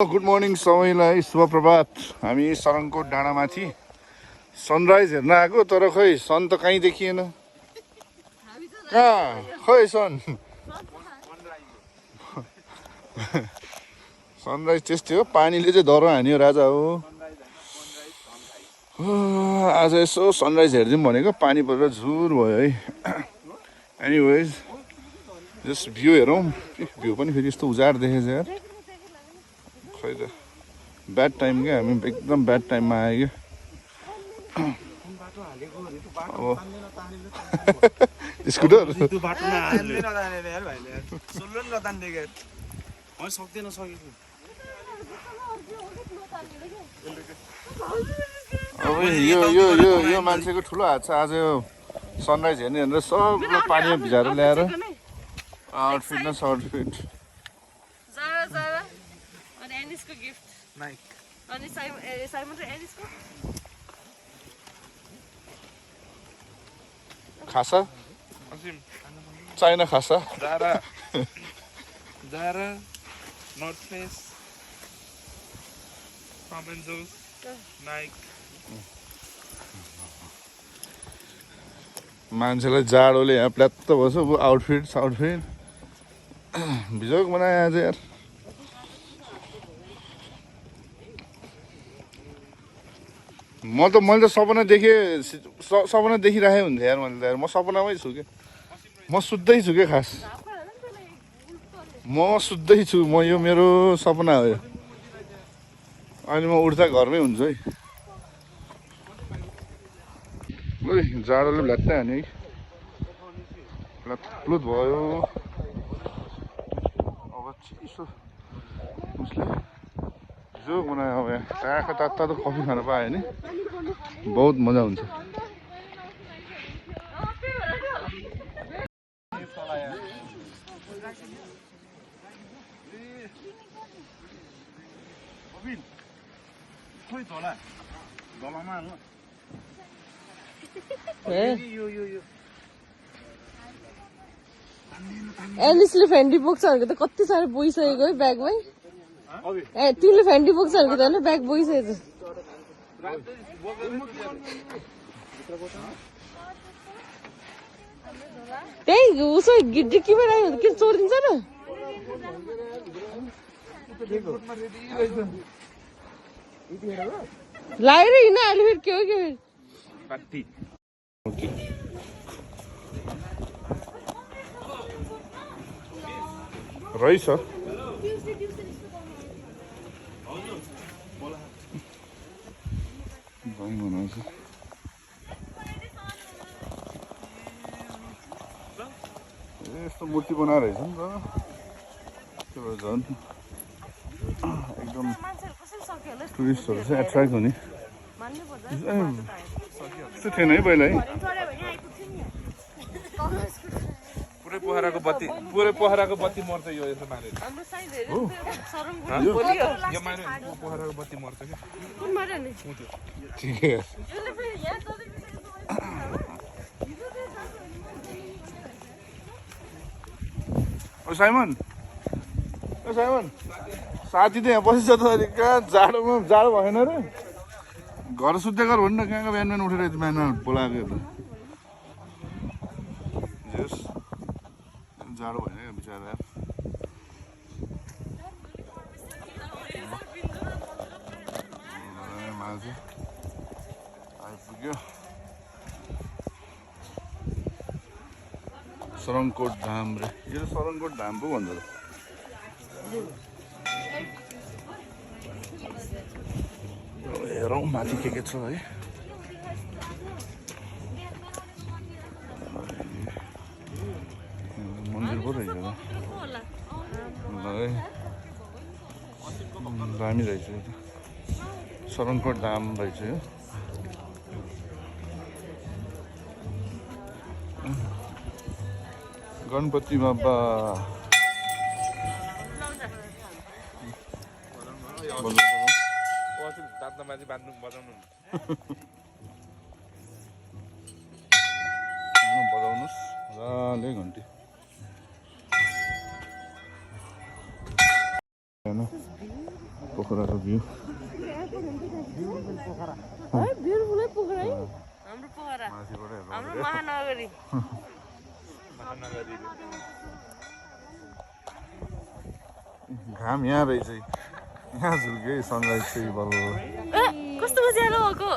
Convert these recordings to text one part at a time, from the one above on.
Good morning सबैलाई शुभ प्रभात। हामी सरङकोट डाँडामाथि सनराइज हेर्न आएको, तर खोइ सन त कहीँ देखिएन। कहाँ खोइ सन सनराइज त्यस्तै हो, पानीले चाहिँ डह्रो हान्यो राजा हो। आज यसो सनराइज हेरिदिउँ भनेको, पानी परेर झुर भयो है। एनिवेज जस्ट भ्यू हेरौँ। भ्यू पनि फेरि यस्तो उजाड देखेछ यार, खै त ब्याड टाइम क्या, हामी एकदम ब्याड टाइममा आयो क्या। स्कुटर अब यो यो यो यो मान्छेको ठुलो हात छ। आज सनराइज हेर्ने भनेर सबलाई पानीमा भिजाएर ल्याएर आउटफिट न सर्टफिट। खासा चाइना खासा Zara, North Face, Tom and Joe's, Nike. मान्छेलाई जाडोले यहाँ प्ल्यात्त भएछ। आउटफिट भिजोक बनाए आज यार। मैले त सपना देखिराखेँ हुन्थ्यो यार। मैले त यार म सपनामै छु क्या, म सुत्दै छु क्या। खास म सुत्दै छु, यो मेरो सपना हो। अहिले म उठ्दा घरमै हुन्छु है। जाडोले भ्ल्याट्टै हान्यो है, प्लुत भयो। अब चिसो उसले जो बनायो। अब यहाँ टाढा तातो कफी खान पायो भने बहुत मजा हुन्छ। एलिसले फेन्डी बोक्छ भनेको त कति साह्रो बोइसकेको है ब्यागमै। तिमीले फेन्डी बोक्छ भनेको त होइन, ब्याग बोइसकेको छ। त्यही उसो डिक्कीमा राख्यो किन चोरिदिन्छ र? लागेर हिँड्न अहिले फेरि के हो के फेरि रहेछ। यस्तो मूर्ति बनाएर रहेछ नि त, त्यो भएर झन् एकदम टुरिस्टहरू चाहिँ एट्र्याक्ट हुने। त्यस्तो थिएन है पहिला है। पुरै पोखराको बत्ती मर्छ यो यसो मारेर। यो मारे पोखराको बत्ती मर्छ क्या। ठिकै ओ साइमन साथी त यहाँ बसिन्छ त। कहाँ जाडो भएन र? घर सुत्दै घर भन्नु न, कहाँको बिहान उठेर बिहानमा बोलाएको त। जाडो भएन क्या बिचरा यार। माझे आइपुग्यो सरङकोट धाम रे। यो सरङकोट धाम पो भन्छ त। हेरौँ माथि के छ है। मन्दिर पो रहेछ दामी रहेछ यो त। सरङकोट धाम रहेछ यो। गणपति बाबा बजाउनुहोस् मजाले घन्टी। पोखराको भ्यू है ब्युटिफुलै पोखरा है हाम्रो पोखरा माथिबाट हेर्नु हाम्रो महानगरी घाम यहाँ रहेछ यहाँ झुल्क्यो है सनराइज चाहिँ बल्ल कस्तो उज्यालो भएको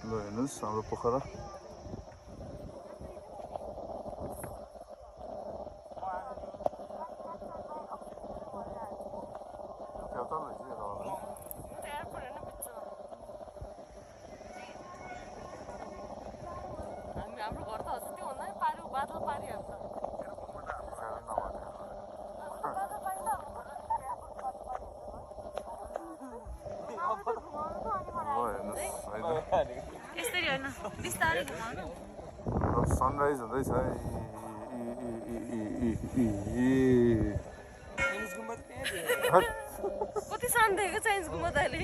ल हेर्नुहोस् हाम्रो पोखरा हाम्रो घर त हजुर त्यो भन्दा पारि बादल पारिहाल्छ यसरी होइन बिस्तारै घुमाउनु सनराइज हुँदैछ कति शान्त देखेको चाइनिज गुम्बा त अहिले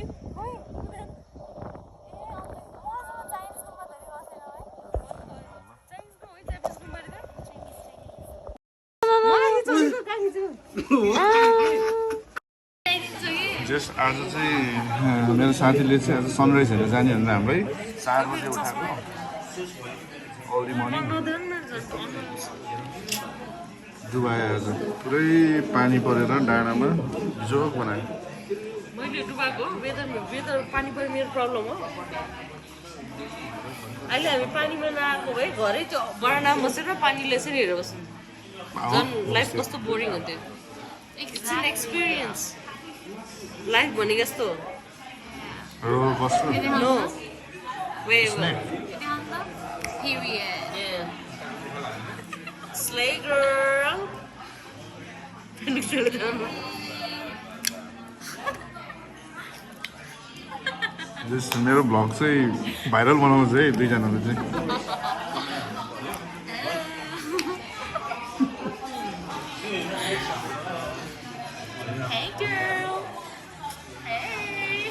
जस आज चाहिँ मेरो साथीले चाहिँ आज सनराइज हेरेर जाने भनेर हाम्रै 4 बजे उठाएको अर्ली मर्निङ डुबायो आज पुरै पानी परेर डाँडामा बिजोग बनायो मैले डुबाएको वेदर पानी परे मेरो प्रब्लम हो अहिले हामी पानीमा नआएको भए घरै त्यो बरान्डामा बसेर पानीले यसरी हेरेर बस्नु झन् लाइफ कस्तो बोरिङ हुन्थ्यो इट्स एन एक्सपिरियन्स लाइफ भनेको यस्तो roller coaster no way Period. Slay girl जस मेरो भ्लग चाहिँ भाइरल बनाउनु चाहिँ दुईजनाले चाहिँ Hey, girl. Hey.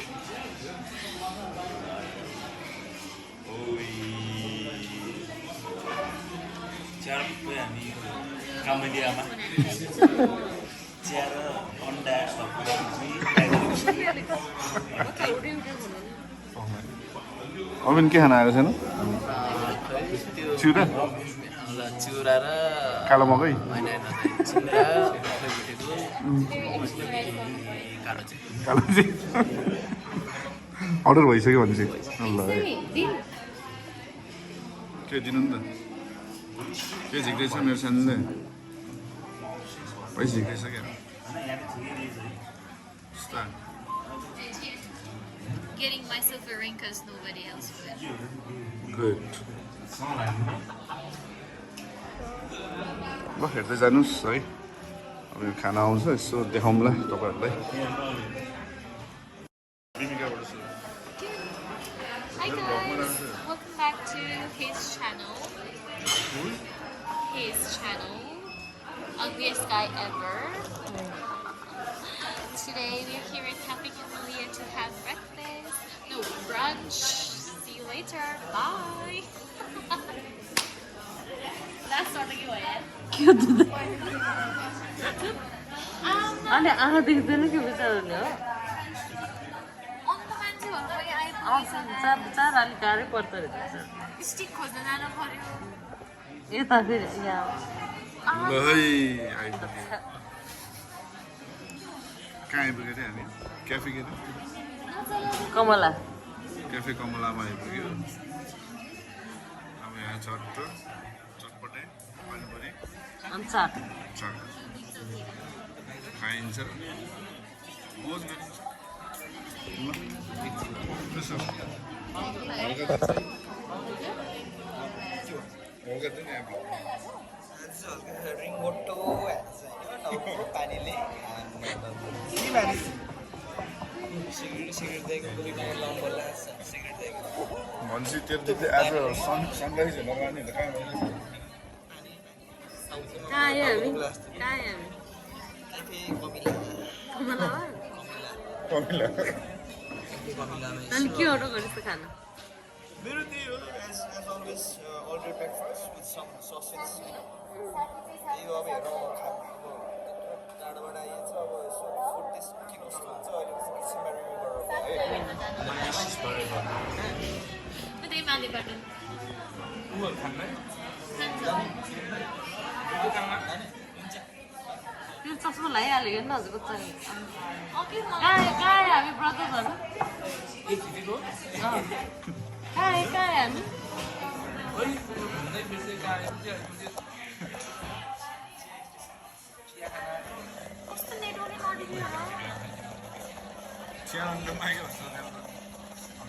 हामी कामेडियामा चिया र अन्डा अमिन के खाना आएको छैन चिउरा चिउरा र कालो मकै चिउरा कालो चाहिँ अर्डर भइसक्यो भनेपछि ल के दिनु नि त के झिक्दैछ मेरो सानोले पैसा झिक्दैछ क्या Getting myself a ring because nobody else would. Good ल हेर्दै जानुहोस् है अब यो खाना आउँछ यसो देखाउँला तपाईँहरूलाई Hi guys, welcome back to his channel. Ugliest guy ever. Today we're here at Cafe Camellia to have breakfast. No, brunch. See you later. Bye. That's not the way. अनि आँखा देख्दैन कि बिचारहरूले हो अन्त मान्छे भन्दा पनि आउँछ बिचार अलिक गाह्रै पर्दो रहेछ स्टिक खोज्न जानु पर्यो यता फेरि यहाँ ल है आइपुग्यो कहाँ आइपुग्यो अरे हामी क्याफे के कमला क्याफे कमलामा आइपुग्यो अब यहाँ चटपटे पानीपुरी अनि चाट खाइन्छ मोज गरिन्छ ल त्यसो हल्का दिन अब पानीले भनेपछि त्यसले आज सनराइज हेर्न जाने त कहाँ कहाँ आयो हामी कमलामा कमिला अनि के अर्डर गरेछ खाना मेरो त्यही हो as always order breakfast with some sausage त्यही हो अब हेरौँ अब टाढोबाट आइन्छ अब यसो फुड टेस्ट के कस्तो हुन्छ अहिले एकछिनमा रिभ्यू गरौँ है त्यही मालिबाट त्यो चस्मा लगाइहाल्यो नि हजुर बच्चाले कहाँ हामी ब्रदर्सहरू कहाँ हामी कस्तो नेटवर्क नदिनु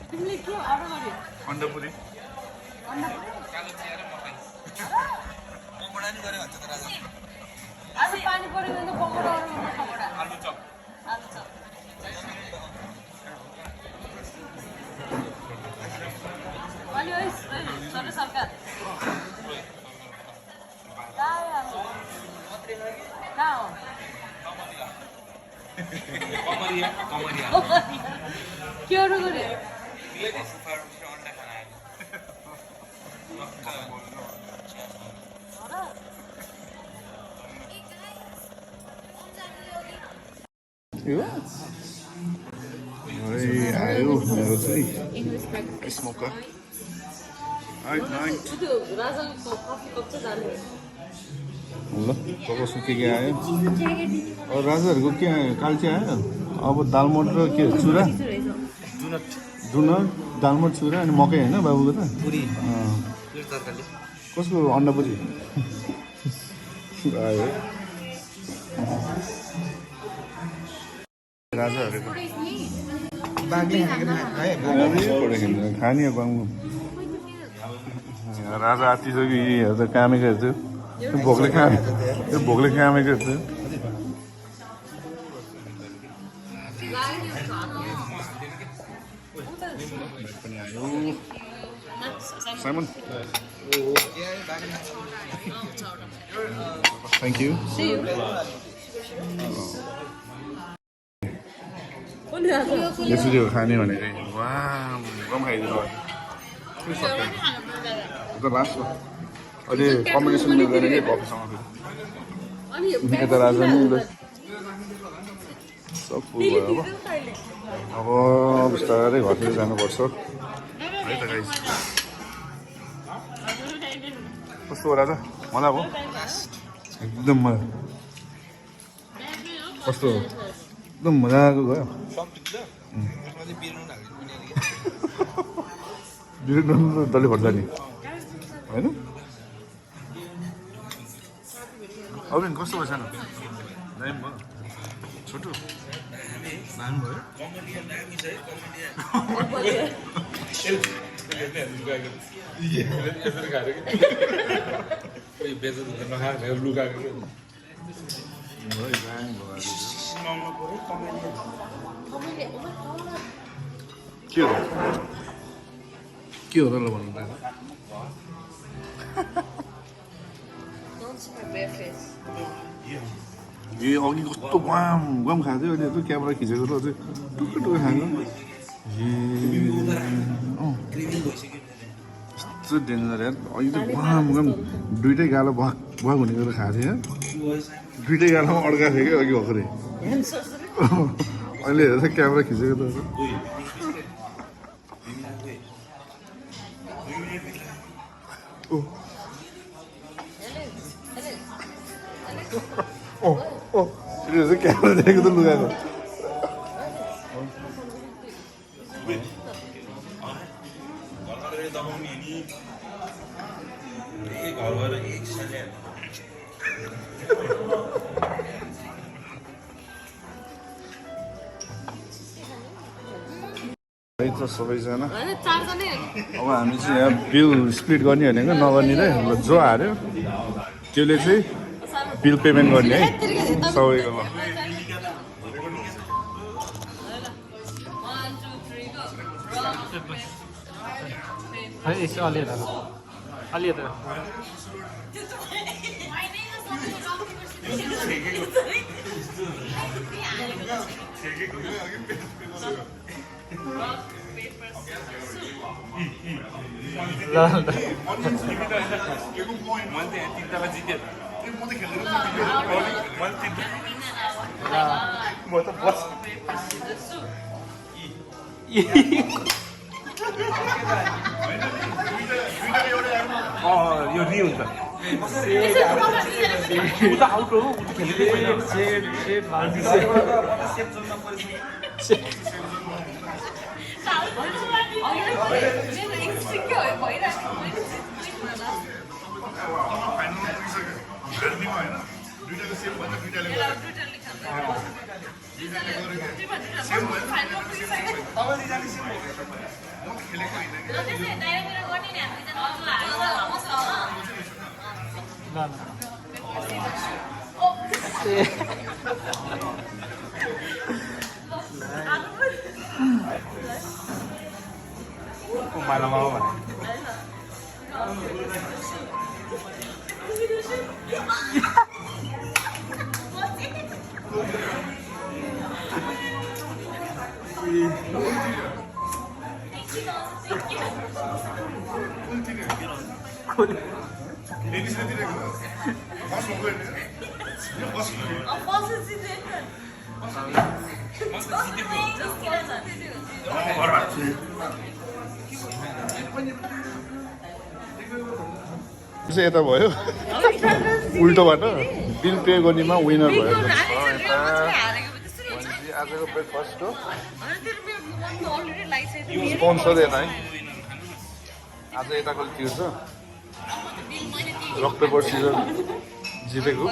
तिमीले के अर्डर गर्यो अन्डपुरी पकोडा नि गऱ्यो भन्छ त राजा आज पानी पऱ्यो भने त पकोडा अर्डर गर्नु पकोडा आलु चप आलु चप अलि सर सरकार कहाँ हो कमरिया कमरिया के अर्डर गर्यो आयो मेरो चाहिँ स्मोकर त्यो राजाको कफी कप चाहिँ जाने ल कसो के आयो अब राजाहरूको के आयो काल्ची आयो अब दालमोट र के चुरा डुनर दालमोट चुरा अनि मकै होइन बाबुको त पुरी अँ। तरकारी कसको अन्डापुरी आयो राजाहरूको खाने बाङ्गु राजा आत्तिसक्यो यी त कामेको थियो भोकले कामेको थियो साइमन थ्याङ्क यू यसरी हो खाने भनेको वा गम खाइदिनु त लास्ट अहिले कम्बिनेसन मिल्दैन कि कफीसँग यता राजा नि सब फुल भयो अब बिस्तारै घरतिर जानुपर्छ है त गाइस कस्तो हो राजा मजा भयो एकदम मजा कस्तो हो एकदम मजाको गयो बिरुनु डल्लै भर्छ नि होइन अरू कस्तो भयो सानो दामी भयो छोटो दामी भयो के हो र ल भन्नु ए अघि कस्तो वाम वाम खाएको थियो अहिले त क्यामेरा खिचेको त अझै टुक्कै टुक्कै खाएको कस्तो डेन्जर यार अघि त वाम वाम दुइटै गालो भक भक हुने गरेर खाएको थिएँ दुइटै गालोमा अड्काएको थियो कि अघि भर्खरै अहिले हेर्छ क्यामेरा खिचेको त Itu kamera dari itu lu kan? Itu सबैजना अब हामी चाहिँ यहाँ बिल स्प्लिट गर्ने भनेको नगर्ने रे जो हार्यो त्यसले चाहिँ बिल पेमेन्ट गर्ने है सबैको ल है यसो अलि त rock, paper, ल ल मैले तिनवटा जित्यो म त बस यो रि हुन्छ ऊ त आउट हो ऊ त खेलेकै छैन सेट भान्जी मालामा हो भने चाहिँ यता भयो उल्टोबाट बिल पे गर्नेमा विनर भयो आजको ब्रेकफास्ट हो स्पोन्सर यता है आज यताको तिर्छ रक पेपर सिजर जितेको